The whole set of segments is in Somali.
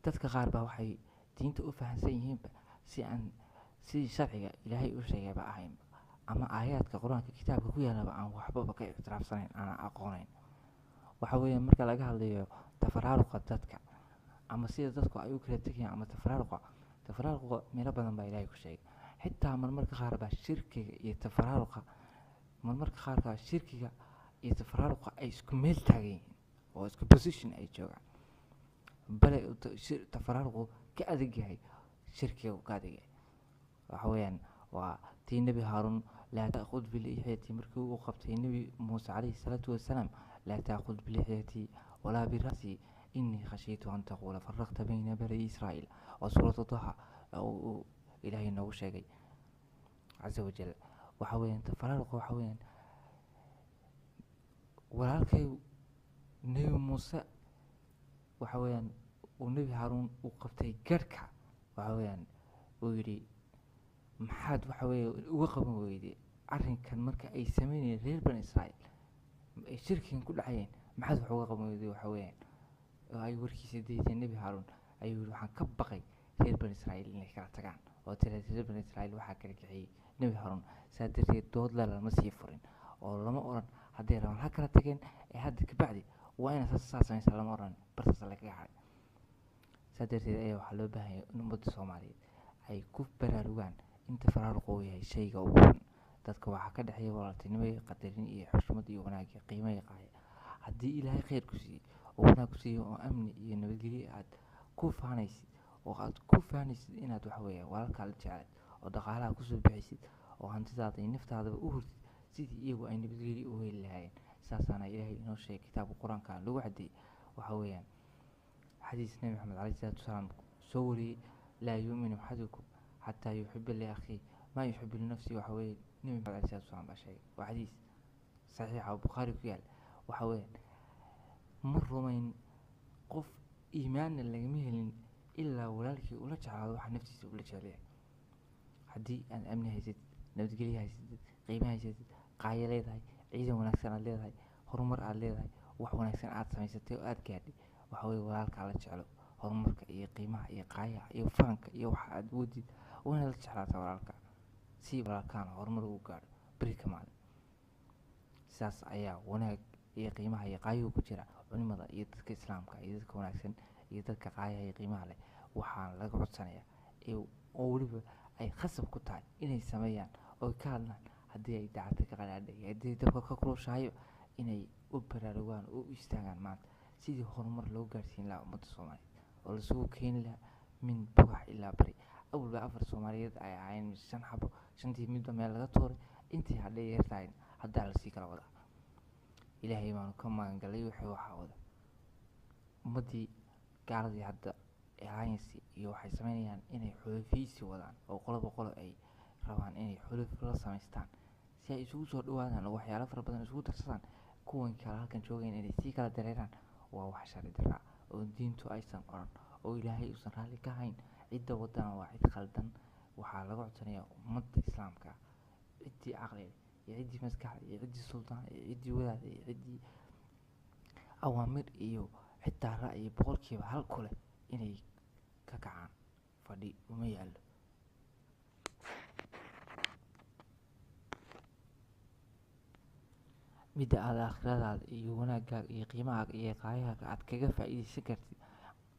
Dadka qaar baa waxay diinta u fahansan yihiinba si aan sidii sharciga Ilaahay u sheegayba ahaynba, ama aayaadka Qur-aanka kitaabka ku yaalaba aan waxbaba ka ictiraafsanayn, aanan aqoonayn. Waxa weeyaan marka laga hadlayo tafaraaruqa dadka ama sida dadku ay u kala tegayaan ama tafaraaruqa meelo badan baa Ilaahay ku sheegay. Xitaa marmarka qaar baa shirkiga iyo tafaraaruqa, marmarka qaar baa shirkiga iyo tafaraaruqa ay isku meel taagan yihiin oo isku position ay joogaan, bale tafaraaruqu ka adag yahay shirkiga uu ka adag yahay. Waxa weeyaan waa tii Nebi Haaruun, laa ta'khud bilixyati, markii uu qabtay Nebi Muuse calayhi salaatu wasalaam, laa ta'khud bilixyati walaa bira'si innii khashiitu an taquula faraqta bayna bani Israa'iil. Waa suuratu Taha uu Ilaahay noogu sheegay casa wajal. Waxa weeyaan tafaraaruqa waxa weeyaan walaalkay Nebi Muuse, waxa weeyaan uu Nebi Haaruun uu qabtay garhka, waxa weeyaan uu yidhi maxaad waxa weeye uga qaban weyday arrinkan marka ay sameynayeen reer bani Israa'iil ay shirkigan ku dhacayeen, maxaad wax uga qaban weyday? Waxa weeyaan oo ay warkiisa diideen Nebi Haaruun ayuu yidhi waxaan ka baqay reer bani Israa'iil inay kala tagaan oo tira reer bani Israa'iil waxaa kala kaxeeyey Nebi Haaruun. Saa darteed doodla lama sii furin oo lama oran hadday rabaan ha kala tageen ee hadda kabacdi waa inaad saas saa samaysaa, lama oran, bartaas lagaga haray. Saa darteed ayaa waxaa loo baahan yahay in ummadda Soomaaliyeed ay ku baraarugaan in tafaraaruqu uu yahay shayga ugu xun. Dadka waxaa ka dhexeeya walaaltinimo iyo qadarin iyo xushmad iyo wanaag iyo qiimo iyo qaaya. Haddii Ilaahay khayr ku siiyey oo wanaag ku siiyey oo amni iyo nabadgelyo aad ku faanaysid oo aad ku faanaysid inaad waxa weeye walaalkaa la jeclayd oo dhaqaalaha kusoo bixisid oo hantidaada iyo naftaadaba u hurtid sidii iyagu ay nabadgelyo u heli lahaayeen, saasaana Ilaahay inoo sheegay kitaabka Qur-aanka lagu caddeeyey. Waxa weeyaan xadiis Nebi Maxamed calayhi salaatu wasalaam soo wariyey, laa yuuminu axadukum xataa yuxiba liakhiih maa yuxibu linafsihi. Waxa weeye Nebi Maxamed calayhi salaatu wasalaam baa sheegay, waa xadiis saxiixa oo Bukhaari ku yaal. Waxa weeyaan ma rumayn qof, iimaanna lagama helin ilaa walaalkii ula jeclaado waxa naftiisa ula jecel yahay. Haddii aad amni haysatid, nabadgelyo haysatid, qiimo haysatid, qaayo leedahay, ciidan wanaagsan aad leedahay, horumar aad leedahay, wax wanaagsan aad samaysatay oo aad gaadhay, waxa weeye walaalkaa la jeclo horumarka iyo qiimaha iyo qaayaha iyo faanka iyo waxa aad wadid waa inaad la jeclaataa walaalka si walaalkaana horumar ugu gaadho beri ka maalin. Sidaas ayaa wanaag iyo qiimaha iyo qaayuhu ku jira. Culimada iyo dadka islaamka iyo dadka wanaagsan iyo dadka qaayaha iyo qiimaha leh waxaa laga codsanayaa oo weliba ay khasab ku tahay inay sameeyaan oo ka hadlaan haddii ay dacadda ka qalaadhay iyo haddii dabka ka kulushahayo, inay u baraarugaan oo u istaagaan maanta sidii horumar loo gaarsiin lahaa ummadda Soomaaliyeed oo lasugu keeni lahaa min bugax ilaa bari. Awalba afar Soomaaliyeed ay ahaayeen mise shan xabo, shantii midba meel laga tuuray, intii hadhay yartahay haddaa lasii kala wadaa. Ilaahay baanu ka magangalay wixii waxaa wada ummaddii gaaladii. Hadda alliance iyo waxay sameynayaan inay xulafiysi wadaan oo qoloba qolo ay rabaan inay xulaf la samaystaan si ay isugu soo dhawaadaan oo waxyaalo fara badan isugu darsadaan, kuwan kale halkan joogayn inay sii kala dareeraan. Waa wax sharci darra oo diintu aysan qoran oo Ilaahay uusan raalli ka ahayn. Cidda wadana waa cid khaldan. Waxaa laga codsanayaa ummadda islaamka, ciddii caqli leh iyo ciddii maskaxda iyo ciddii suldaan iyo ciddii wadaad iyo ciddii awaamir iyo xitaa ra'yi 1% ku leh inay ka kacaan, fadhi uma yaallo. Midda aad aakhiradaada iyo wanaagaaga iyo qiimahaaga iyo qaayahaaga aad kaga faa'iidaysan kartid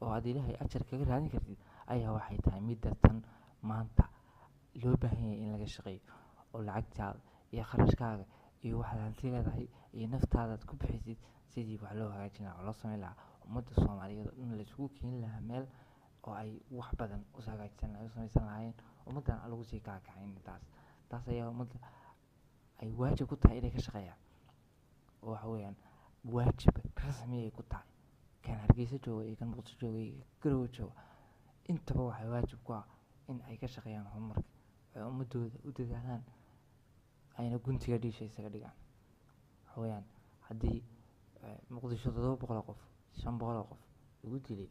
oo aad Ilaahay ajar kaga raadin kartid ayaa waxay tahay midda tan maanta loo baahan yahay in laga shaqeeyo, oo lacagtaada iyo kharashkaaga iyo waxaad hanti leedahay iyo naftaada aad ku bixisid sidii wax loo hagaajin lahaa oo loo sameyn lahaa ummadda Soomaaliyeed oo dhan la isugu keeni lahaa meel oo ay wax badan u hagaajsan u samaysan lahaayeen, ummaddan aan lagu sii kala kaxayn. Taas ayaa ummadda ay waajib ku tahay inay ka shaqeeyaan, oo waxa weeyaan waajib rasmi ay ku tahay kan Hargeysa jooga iyo kan Muqdisho jooga iyo Garowe jooga intaba. Waxay waajib ku ah in ay ka shaqeeyaan horumarka ay ummadooda u dadaalaan, ayna guntiga dhiisha isaga dhigaan. Waxa weeyaan haddii Muqdisho 700 oo qof, 500 oo qof lagu dilay,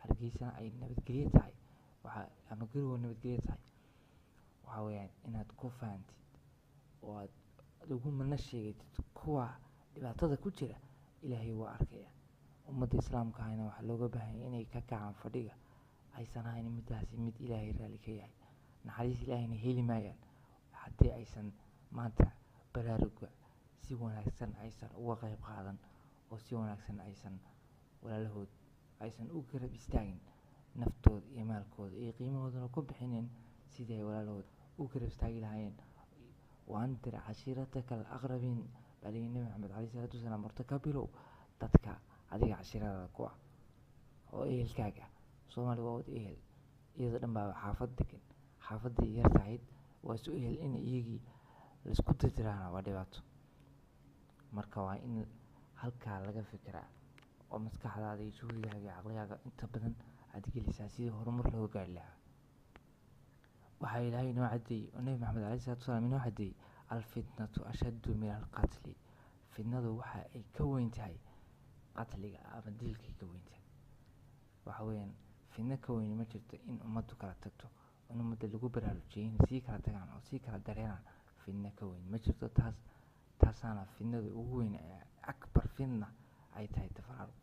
Hargeysana ay nabadgelyo tahay waxa ama Garowe nabadgelyo tahay, waxa weeyaan inaad ku fahantid oo aad ugu mana sheegatid kuwa dhibaatada ku jira. Ilaahay waa arkaya. Ummadda islaamka ahna waxaa looga baahanyay inay ka kacaan fadhiga, aysan ahayn middaasi mid Ilaahay raalli ka yahay. Naxariis Ilaahayna heli maayaan haddii aysan maanta baraaruga si wanaagsan aysan uga qayb qaadan, oo si wanaagsan aysan walaalahood aysan u garab istaagin, naftooda iyo maalkooda iyo qiimahoodana ku bixinin sidii ay walaalahood u garab istaagi lahaayeen. Waandir cashiirataka al aqrabiin baa layidhi Nabi Maxamed caleyhi salaatu wasalaam. Horta ka bilow dadka adiga cashiiradaada ku ah oo ehelkaaga. Soomaali waa wada ehel, iyadoo dhan baaba xaafad degan, xaafaddii yar tahayd waa isu ehel. In iyagii laisku dirdiraana waa dhibaato. Marka waa in halkaa laga fikiraa oo maskaxdaada iyo juhdigaaga iyo caqligaaga inta badan aad gelisaa sidii horumar looga gaari lahaa. Waxaa Ilaahay inoo caddeeyey oo Nebi Maxamed caleyhi salatu wasalaam inoo caddeeyey: alfitnatu ashaddu min alqatli. Fitnadu waxa ay ka weyn tahay qatliga ama dilkay ka weyn tahay. Waxa weeyaan fitno ka weyn ma jirto in ummaddu kala tagto, in ummadda lagu baraarujiyay inay sii kala tagaan oo sii kala dareeraan. Fitno ka weyn ma jirto taas. Taasaana fitnada ugu weyn ee akbar fitna ay tahay tafaraaruq.